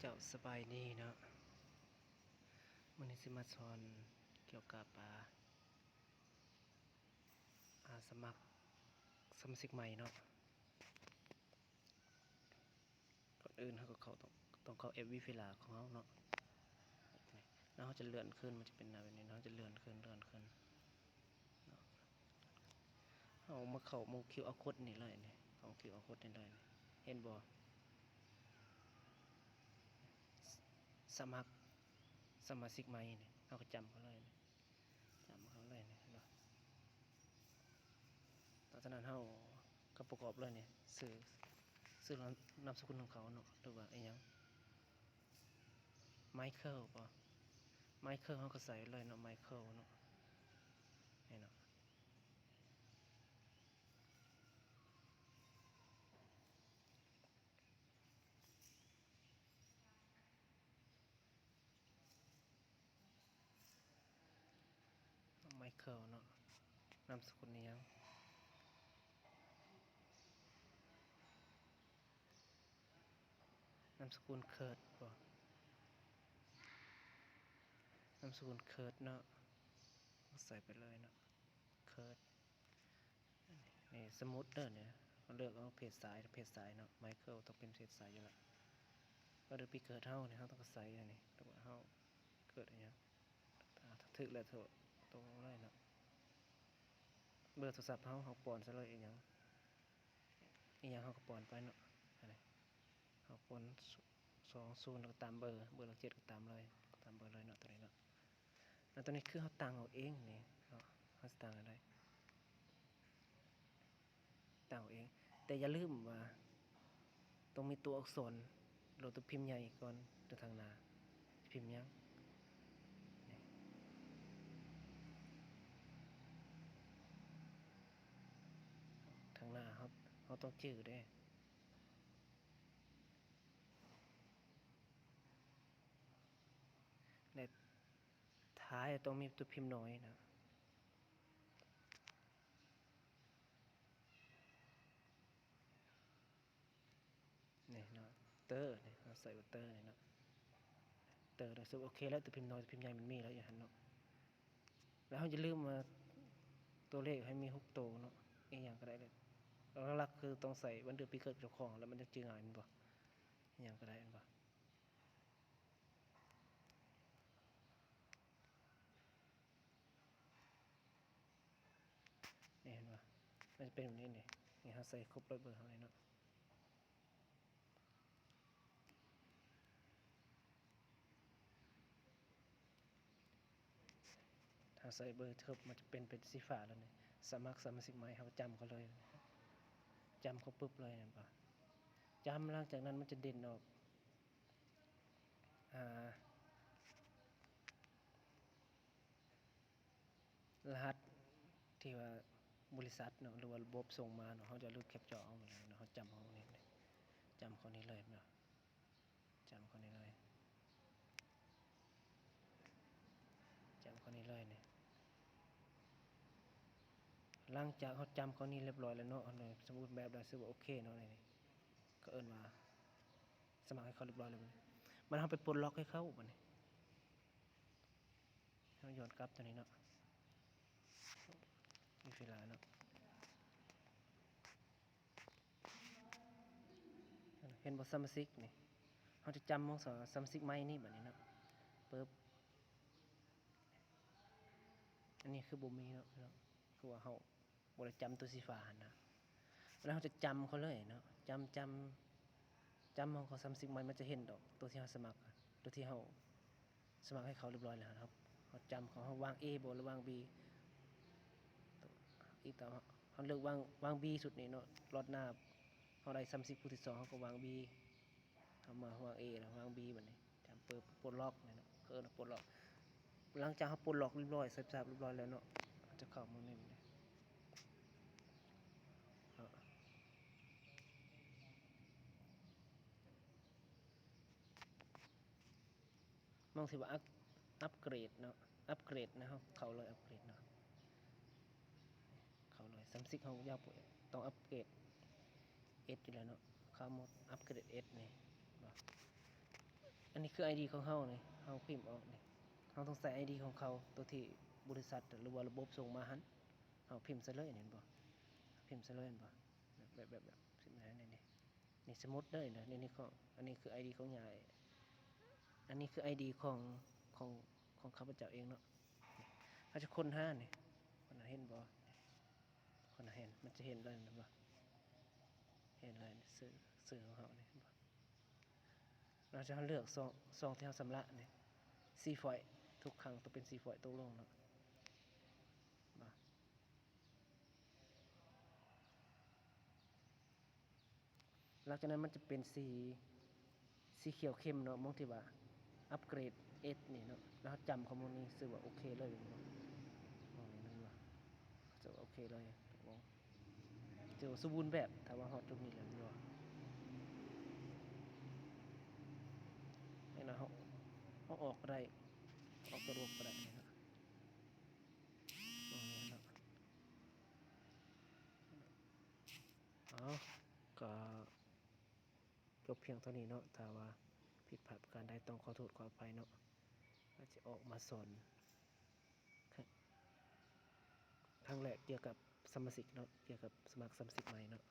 ເຈົ້າ ສະບາຍດີເນາະ, ມື້ນີ້ຊິມາສອນກ່ຽວກັບ ອາ ອາ ສະໝັກສະມາຊິກໃໝ່ເນາະ. ກ່ອນອື່ນເຮົາກໍເຂົ້າ ຕ້ອງ ຕ້ອງເຂົ້າແອັບວີຟີລາຂອງເຮົາເນາະ, ແລ້ວເຮົາຈະເລື່ອນຂຶ້ນ ມັນຈະເປັນໜ້າແບບນີ້ເນາະ, ເຮົາຈະເລື່ອນຂຶ້ນ ເລື່ອນຂຶ້ນເນາະ. ເຮົາມາເຂົ້າໝູ່ຄິວອາໂຄດນີ້ເລີຍນີ້, ເຂົ້າຄິວອາໂຄດນີ້ເລີຍນີ້ ເຫັນບໍ່? ສະໝັກສະມາຊິກໃໝ່ນີ້ ເຮົາກໍຈ້ຳເຂົ້າເລີຍນີ້, ຈ້ຳເຂົ້າເລີຍນີ້ ເຫັນບໍ່? ຫຼັງຈາກນັ້ນເຮົາກໍປະກອບເລີຍນີ້ ຊື່ ຊື່ນາມສະກຸນຂອງເຂົາເນາະ ຫຼືວ່າອີ່ຫຍັງ ໄມເຄິລບໍ່? ໄມເຄິລ ເຮົາກໍໃສ່ໄປເລີຍເນາະ ໄມເຄິລເນາະ ນີ້ເນາະ. ໄມເຄິລເນາະ, ນາມສະກຸນອີ່ຫຍັງ? ນາມສະກຸນເຄິດບໍ່? ນາມສະກຸນເຄິດເນາະ, ໃສ່ໄປເລີຍເນາະ ເຄິດ. ນີ້ ສະໝຸດເດີນີ້ ເຮົາເລືອກເອົາເພດຊາຍ ເພດຊາຍເນາະ, ໄມເຄິລຕ້ອງເປັນເພດຊາຍຢູ່ລະ. ກໍເດີປີເກີດເຮົານີ້ ເຮົາຕ້ອງກະໃສ່ອັນນີ້ ຫຼືວ່າເຮົາເກີດອີ່ຫຍັງ ອາ ຖືກແລ້ວ ໂທ ຕົງເລີຍເນາະ. ເບີໂທລະສັບເຮົາ ເຮົາປ້ອນໃສ່ເລີຍ ອີ່ຫຍັງ ອີ່ຫຍັງເຮົາກໍປ້ອນໄປເນາະ ອັນນີ້ ເຮົາປ້ອນສອງສູນ ແລ້ວກໍຕາມເບີ ເບີຫຼັກເຈັດກໍຕາມເລີຍ ຕາມເບີເລີຍເນາະ ໂຕນີ້ເນາະ. ແລ້ວໂຕນີ້ຄືເຮົາຕັ້ງເອົາເອງນີ້ເນາະ, ເຮົາຊິຕັ້ງເອົາໄດ້ ຕັ້ງເອົາເອງ ແຕ່ຢ່າລືມວ່າຕ້ອງມີຕົວອັກສອນ ຫຼືຕົວພິມໃຫຍ່ກ່ອນ ຫຼືທາງໜ້າ ພິມຫຍັງ ນີ້ ທາງໜ້າເຮົາ ເຮົາຕ້ອງຈື່ເດ້. ແລະ ທ້າຍຕ້ອງມີຕົວພິມນ້ອຍນະ ນີ້ເນາະ ເຕີ ນີ້ ເຮົາໃສ່ວ່າເຕີ ນີ້ເນາະ ເຕີ ແລ້ວ ໂອເຄແລ້ວ ຕົວພິມນ້ອຍ ຕົວພິມໃຫຍ່ມັນມີແລ້ວຢູ່ຫັ້ນເນາະ. ແລ້ວເຮົາຢ່າລືມວ່າຕົວເລກໃຫ້ມີຫົກໂຕເນາະ, ອີ່ຫຍັງກໍໄດ້ເລີຍ ຫຼັກໆຄືຕ້ອງໃສ່ວັນເດືອນປີເກີດເຈົ້າຂອງ ແລ້ວມັນຈະຈື່ງ່າຍແມ່ນບໍ່? ອີ່ຫຍັງກໍໄດ້ແມ່ນບໍ່? ນີ້ເຫັນບໍ່? ມັນຈະເປັນແບບນີ້ນີ້ ນີ້ເຮົາໃສ່ຄົບຮ້ອຍເບີເຮົາເລີຍເນາະ. ຖ້າໃສ່ເບີເທິບ ມັນຈະເປັນ ເປັນສີຟ້າແລ້ວນີ້ ສະໝັກສະມາຊິກໃໝ່ ເຮົາຈຳເຂົາເລີຍ ຈຳເຂົາປຶບເລີຍ ເຫັນບໍ່? ຈຳ ຫຼັງຈາກນັ້ນມັນຈະເດັ່ນອອກ ອາ ລະຫັດທີ່ວ່າບໍລິສັດເນາະ ຫຼືວ່າລະບົບສົ່ງມາເນາະ, ເຮົາຈະເລືອກແຄັບຈອເອົາເນາະ, ເຮົາຈຳເອົານີ້ເລີຍ ຈຳເຂົ້ານີ້ເລີຍເນາະ, ຈຳເຂົ້ານີ້ເລີຍ ຈຳເຂົ້ານີ້ເລີຍນີ້. ຫຼັງຈາກເຮົາຈຳເຂົ້ານີ້ຮຽບຮ້ອຍແລ້ວເນາະ, ເຮົາສະໝຸດແບບໄດ້ ຖືວ່າໂອເຄເນາະ, ນີ້ ເຂົາເອີ້ນວ່າສະໝັກໃຫ້ເຂົາຮຽບຮ້ອຍແລ້ວ. ບັດນີ້ ບັດເຮົາໄປປົດລັອກໃຫ້ເຂົາ ບັດນີ້ ເຮົາຍ້ອນກັບຕົວນີ້ເນາະ ມີເວລາເນາະ, ເຫັນບໍ່ ສະມາຊິກນີ້ ເຮົາຈະຈຳຂອງສະມາຊິກໃໝ່ນີ້ ບັດນີ້ເນາະ ປຶບ ອັນນີ້ຄືບໍ່ມີເນາະ ຄືວ່າເຮົາ ບໍ່ໄດ້ຈຳຕົວສີຟ້າຫັ້ນນະ, ແລ້ວເຮົາຈະຈຳເຂົາເລີຍເນາະ, ຈຳ ຈຳ ຈຳຂອງເຂົາສະມາຊິກໃໝ່ ມັນຈະເຫັນດອກ ຕົວທີ່ເຮົາສະໝັກ ຕົວທີ່ເຮົາສະໝັກໃຫ້ເຂົາຮຽບຮ້ອຍແລ້ວ ເຮົາ ເຮົາຈຳເຂົາ ເຮົາວາງເອບໍ່ ຫຼືວາງບີ ອີກຕໍ່ ເຮົາເລືອກວາງ ວາງບີຊຸດນີ້ເນາະ, ລອດໜ້າເຮົາໄດ້ສະມາຊິກຜູ້ທີສອງ ເຮົາກໍວາງບີ ເຮົາມາວາງເອ ແລ້ວວາງບີ ບັດນີ້ ຈຳເປີດ ປົດລັອກນີ້ເນາະ, ເອີ້ນວ່າປົດລັອກ. ຫຼັງຈາກເຮົາປົດລັອກຮຽບຮ້ອຍ ສັບສາບຮຽບຮ້ອຍແລ້ວເນາະ, ເຮົາຈະເຂົ້າມານີ້ເນາະ, ໝ່ອງທີ່ວ່າອັບ ອັບເກຣດເນາະ, ອັບເກຣດນະ, ເຮົາເຂົ້າເລີຍອັບເກຣດເນາະ. ເຂົ້າເລີຍ ສາມສິບ ເຮົາຢາກ ຕ້ອງອັບເກຣດເອັດຢູ່ແລ້ວເນາະ, ເຂົ້າໂໝດອັບເກຣດເອັດນີ້ເນາະ, ອັນນີ້ຄືໄອດີຂອງເຮົານີ້ ເຮົາພິມອອກນີ້ ເຮົາຕ້ອງໃສ່ໄອດີຂອງເຂົາ ຕົວທີ່ບໍລິສັດ ຫຼືວ່າລະບົບສົ່ງມາຫັ້ນ ເຮົາພິມໃສ່ເລີຍ ເຫັນບໍ່? ພິມໃສ່ເລີຍ ເຫັນບໍ່? ແບບ ແບບ ແບບ ພິມໃສ່ໃນນີ້ ນີ້ ສົມມຸດເດີ ນີ້ ນີ້ຂອງ ອັນນີ້ຄືໄອດີຂອງຍາຍ ອັນນີ້ຄືໄອດີຂອງ ຂອງ ຂອງຂ້າພະເຈົ້າເອງເນາະ. ເຮົາຈະຄົ້ນຫານີ້ ຄົນເຫັນບໍ່? ຄົນເຫັນ ມັນຈະເຫັນເລີຍ ເຫັນບໍ່? ເຫັນເລີຍ ຊື່ ຊື່ຂອງເຮົານີ້ ເຫັນບໍ່? ເຮົາຈະເລືອກຊ່ອງ ຊ່ອງທີ່ເຮົາຊຳລະນີ້ ຊີຟອຍ ທຸກຄັ້ງຕ້ອງເປັນຊີຟອຍຕົກລົງເນາະ ເຫັນບໍ່? ຫຼັງຈາກນັ້ນມັນຈະເປັນສີ ສີຂຽວເຂັ້ມເນາະ ໝ່ອງທີ່ວ່າອັບເກຣດເອັດນີ້ເນາະ ແລ້ວເຮົາຈ້ຳເຂົ້າໝ່ອງນີ້ ຊື່ວ່າໂອເຄເລີຍ ເຫັນບໍ່? ໝ່ອງນີ້ ເຫັນບໍ່? ເຂົາເຈົ້າວ່າໂອເຄເລີຍ ຖືວ່າສົມບູນແບບ ຖ້າວ່າຮອດຈຸດນີ້ແລ້ວ ເຫັນບໍ່? ນີ້ນະ ເຮົາ ເຮົາອອກກໍໄດ້ ອອກຕົວລວມກໍໄດ້ ນີ້ນະ ໝ່ອງນີ້ເນາະ. ເອົາ ກໍຈົບພຽງເທົ່ານີ້ເນາະ ຖ້າວ່າຜິດພາດປະການໃດຕ້ອງຂໍໂທດຂໍອະໄພເນາະ ອາດຈະອອກມາສອນຄັ້ງແລກກ່ຽວກັບສະມາຊິກເນາະ ກ່ຽວກັບສະໝັກສະມາຊິກໃໝ່ເນາະ.